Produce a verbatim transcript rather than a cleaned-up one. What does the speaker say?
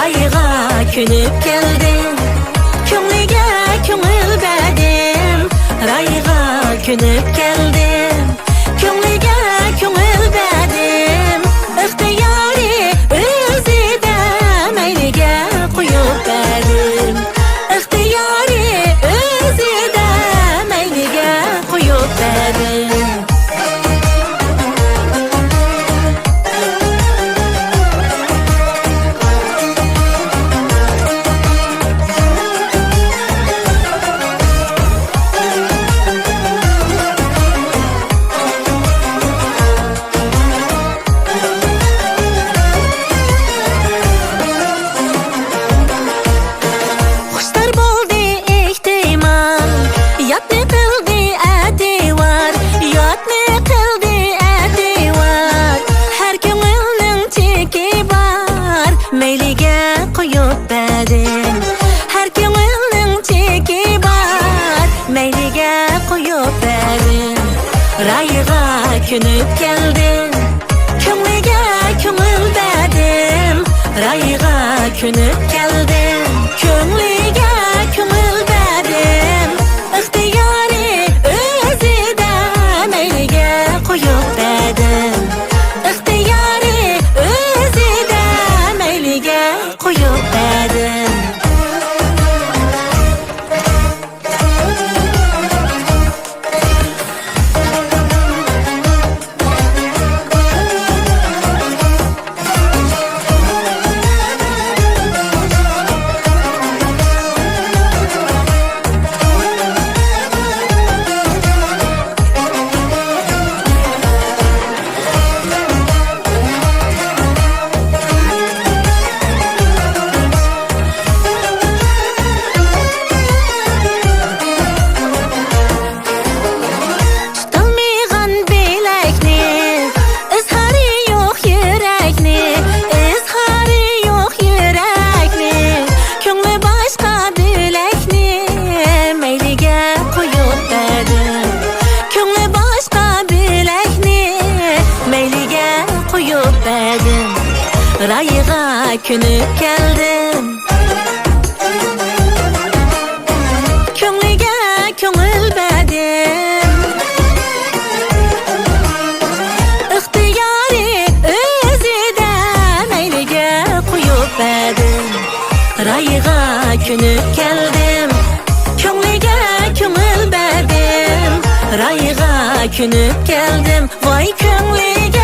رايغا كۆنۈپ كەلدىم، كۆڭلىگە كۆڭۈل بەردىم. رايغا كۆنۈپ كەلدىم، كۆڭلىگە كۆڭۈل بەردىم. ئىختىيارى ئۆزىدە، مەيلىگە قويۇپ بەردىم. ئىختىيارى ئۆزىدە، مەيلىگە قويۇپ بەردىم. خۇشتار بولدى ئېھتىمال، ياتنى قىلدى ئەتىۋار، ياتنى قىلدى ئەتىۋار. ھەر كۆڭۈلنىڭ چېكى بار، مەيلىگە قويۇپ بەردىم. ھەر كۆڭۈلنىڭ چېكى بار، مەيلىگە قويۇپ بەردىم. رايغا كۆنۈپ كەلدىم، كۆڭلىگە كۆڭۈل بەردىم. رايغا كۆنۈپ كەلدىم، كۆڭلىگە كۆڭۈل بەردىم. ئىختىيارى ئۆزىدە، مەيلىگە قويۇپ بەردىم. ئىختىيارى ئۆزىدە، مەيلىگە قويۇپ بەردىم. تۇتالمىغان بىلەكنى، ئىزھارى يوق يۈرەكنى، ئىزھارى يوق يۈرەكنى، كۆڭلى باشقا بۆلەكنى، مەيلىگە قويۇپ بەردىم. كۆڭلى باشقا بۆلەكنى، مەيلىگە قويۇپ بەردىم. رايىغا كۆنۈپ كەلدىم. كۆڭلىگە كۆڭۈل بەردىم. ئىختىيارى ئۆزىدە، مەيلىگە قويۇپ بەردىم. رايىغا كۆنۈپ كەلدىم. كۆڭلىگە كۆڭۈل بەردىم. رايىغا كۆنۈپ كەلدىم. ۋاي كۆڭلىگە